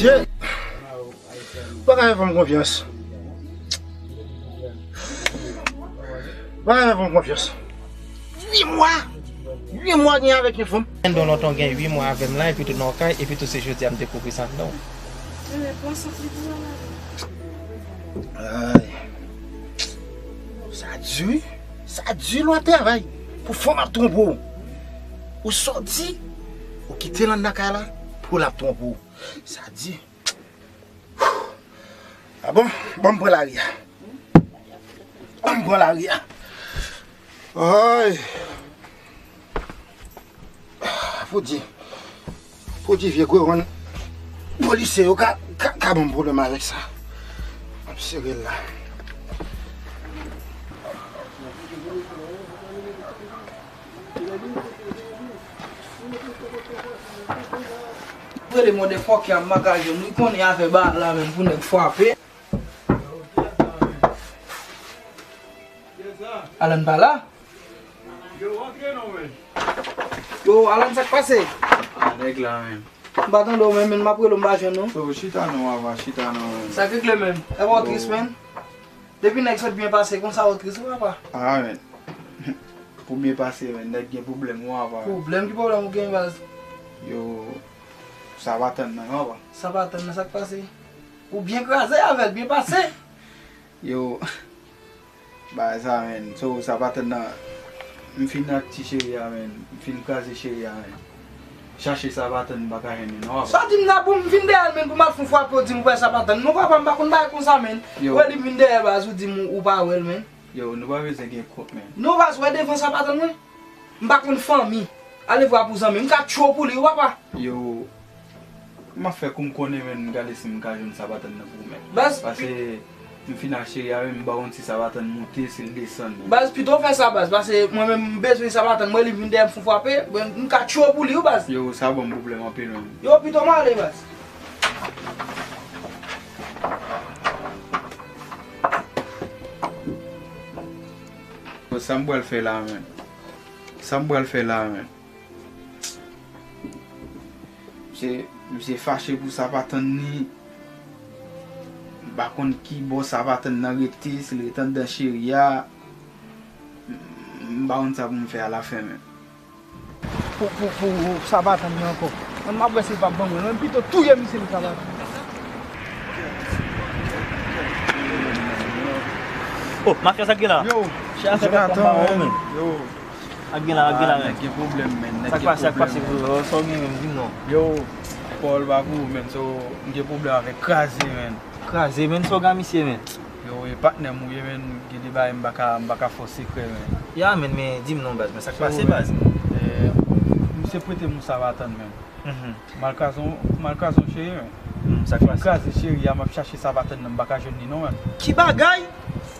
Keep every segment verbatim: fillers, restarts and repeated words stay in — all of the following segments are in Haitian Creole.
Ou pa ka fè fanm konfyans. Ou pa ka fè fanm konfyans. Uit mwa! Uit mwa gen avèk yon fanm. Mwen gen lontan gen uit mwa avè m la, epi tou nan yon kay, epi tou se jodi a m dekouvri sa non. Ay. Sa di wi. Sa di lè w ap travay pou fanm ap twonpe w. Ou sòti, ou kite l anndan kay la pou l ap twonpe w. Sa di. A bon, ban m pran lari a. Ban m pran lari a. Ay. Poudi, poudi vye gwo wonn polisye yo ka, ka, ka ban m pwoblèm avèk sa. M ap sere l la. Rele motherfucker a magaje m, wi konnen afè ba la menm pou nèg frape. Alan pa la? Yo, antre non, men. Yo, Alan, sa k pase? A, nèg la, men. M pa tande w, men, men, m ap rele w, m pa jwenn ou. Yo, chita non, papa, chita non, men. Sa k regle, men? E pa w tris, men? Depi nèg sot byen pase, konsa w tris, wi, papa? A, men. Pou byen pase, men, nèg gen pwoblèm, wi, papa. Pwoblèm? Ki pwoblèm ou gen, baz? Yo, sa pa tann nan, wi, papa. Sa pa tann nan, sa k pase? Ou byen kraze avè l, byen pase. Yo, bagay sa, men. So, sa pa tann nan. M fin ak ti cheri a, men. M fin kraze cheri a, men. Chache sa pa tann, m pa ka jwenn li non, papa. Sa w di m la, pou m vin dèyè l, men, pou m al fè yon frape, w di m ou pa wè sa pa tann. Non, papa, m pa konn bagay konsa, men. Yo. Ou wè li vin dèyè baz, ou di m ou pa wè l, men. Yo, nou pa bezwen gen kont, men. Non, baz, wè devan sa pa tann, men. M pa konn fanmi. Ale vwa pou zanmi. M ka tchwe w pou li, wi, papa. Yo, m ap fè kou m konnen, men, m gade si m ka jwenn sa pa tann nan pou ou, men. Baz, paske m fin ak cheri a, men, m ba w yon ti sa pa tann moute, si l desann, men. Baz, pito w fè sa, baz, paske mwen menm, m bezwen sa pa tann. Mwen, li vin dèyè m fè yon frape, mwen, m ka tchwe w pou li, wi, baz. Yo, sa ban m pwoblèm anpil, men. Yo, pito m ale, baz. Sa m pral fè la, men. Sa m pral fè la, men. Misye, misye fache pou sa pa tann ni. M pa konn ki bò sa pa tann nan rete, si l rete anndan cheri a. M pa konn sa pou m fè alafen, men. Pou, pou, pou sa pa tann nan ankò. Mwen, m ap wè si l p ap ban mwen. Mwen pito touye misye pou sa pa tann. Oh, mafya, sa k gen la? Yo, Chè a fè Jonathan, kòm bawon, men. Yo. Ak gen la, ak gen la, men. Nèg gen pwoblèm, men. Nèg gen pwoblèm, men. Sa k pase, sa k pase pou ou? Sa w gen menm, di m non. Yo, pawòl pa pou ou, men. So, m gen pwoblèm avèk Kraze, men. Kraze, men, sa w gen ak misye, men? Yo, e patnè m ou ye, men. Gen de bagay m pa ka, m pa ka fè w sekrè, men. Ya, men, men, di m non, baz, men sa k pase, baz? Eh, misye prete m yon sa pa tann, men. Mhm. M al kraze yon, m al kraze yon cheri, men. Hmm, sa k pase? M kraze cheri a, m ap chache sa pa tann nan, m pa ka jwenn li non, men. Ki bagay?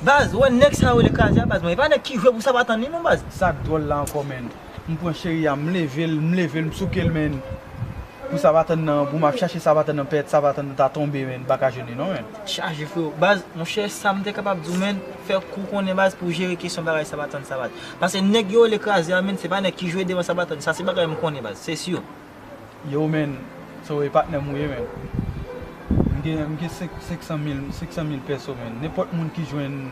Baz, ou wè nèg sa yo rele kraze a, baz, men e pa nèg ki jwe pou sa pa tann li non, baz. Sa k dwòl la ankò, men. M pran cheri a, m leve l, m leve l, m souke l, men. Pou sa pa tann nan, pou m ap chache sa pa tann nan, pèt sa pa tann nan ta tonbe, men, m pa ka jwenn li non, men. Chaje, freo. Baz, monchè, sa m te kapab di w, men, fè kou konnen, baz, pou w jere kesyon bagay sa pa tann sa, baz. Paske nèg yo rele kraze a, men, se pa nèg ki jwe devan sa pa tann. Sa se bagay m konnen, baz, se si. Yo, men, so, e patnè m ou ye, men. M gen, m gen senk, senk san mil, senk san mil pèso, men. Nenpòt moun ki jwenn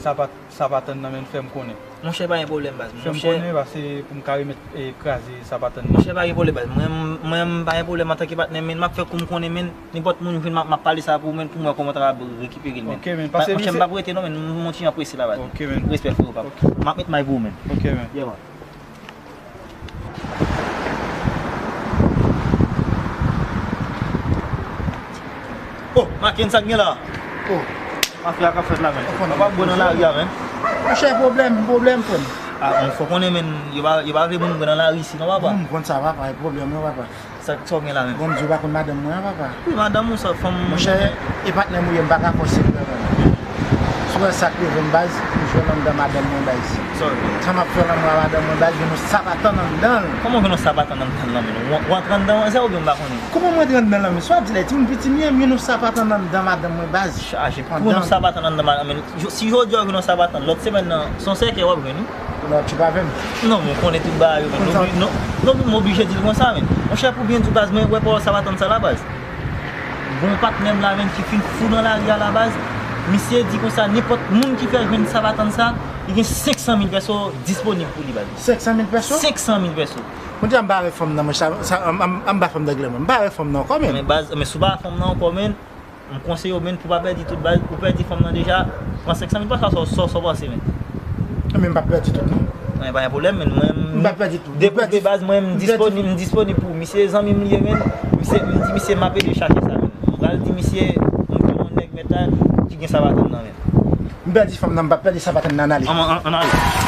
sa pa, sa pa tann nan, men, fè m konnen. Monchè, pa gen pwoblèm, baz. Fè m konnen, paske pou m ka remèt, e, kraze sa pa tann nan. Monchè, pa gen pwoblèm, baz. Mwen, mwen, m pa gen pwoblèm antanke patnè, men, m ap fè kou m konnen, men, nenpòt moun jwenn, m ap, m ap pale sa pou ou, men, pou m wè kòman w ta kapab rekipere l, men. Ok, men, paske monchè, m p ap rete non, men, m, m on ti jan prese la, baz. Ok, men. Respè, freo, papa. Ok. M ap met may pou ou, men. Ok, men. Yeah, man. Oh, Maken, sa k gen la? Oh. Mafya k ap fèt la, men. Ou konn, papa, bwè nan lari a, men. Monchè, pwoblèm, pwoblèm, frè m. Ah, men, fò konnen, men, yo pa, yo pa vle moun bwè nan lari isi non, papa. Moun konn sa, papa, e pwoblèm, non, papa. Sa, sa w gen la menm? Bon, m di w pa konn madanm mwen an, papa. Wi, madanm ou sa, fanm. Monchè, e patnè m ou ye, m pa ka fè w sekrè, menm. Si w wè sa k rive m, baz, m jwe anndan madanm mwen, baz. Sa w vle? Sa m ap fè lanmou a madanm mwen, baz, jwenn yon sa pa tann anndan l. Kòman w jwenn yon sa pa tann anndan l, menm? Ou, ou antre anndan manzè oubyen m pa konnen? Kòman m antre anndan l, menm? Sa w ap di la, timoun piti m ye, m jwenn yon sa pa tann anndan madanm mwen, baz. Chaje. Pou w jwenn yon sa pa tann anndan madanm, menm. Si jodi a w jwenn yon sa pa tann, lòt semèn nan, se yon sèkèy w ap jwenn, wi. Non, tu pa vle m. Non, men w konnen tout bagay yo, men. Non, non, non, m oblije di l konsa, men. Monchè, pou byen di w, baz, mwen wè pawòl sa pa tann sa la, baz. M Yon patnè m la menm ki fin fou nan lari a la baz. Misye di konsa, nenpòt moun ki fè jwenn savatann sa, li gen senk san mil pèso disponib pou li, baz. Senk san mil pèso? Senk san mil pèso. Mwen di a m pa wè fanm nan, mwen sa, sa, m, m, m pa fanm nan glen mwen. M pa wè fanm nan ankò, men. Men baz, men si w pa fanm nan ankò, men, m konseye w, men, pou pa pèdi tout, baz, ou pèdi fanm nan deja, pran senk san mil pèso, sa w sa w panse, men. Men m pa pèdi tout, non. Men pa gen pwoblèm, men mwen, M pa pèdi tout. Depi baz, mwen, m disponib, m disponib pou misye, zanmi m li ye, men. Misye, m di misye, m ap ede chache sa, men. M pral di misye, m gen yon nèg mèt la ki gen savatann nan, men. M pèdi fanm nan, m pa pèdi savatann nan, ale. An, an, an ale.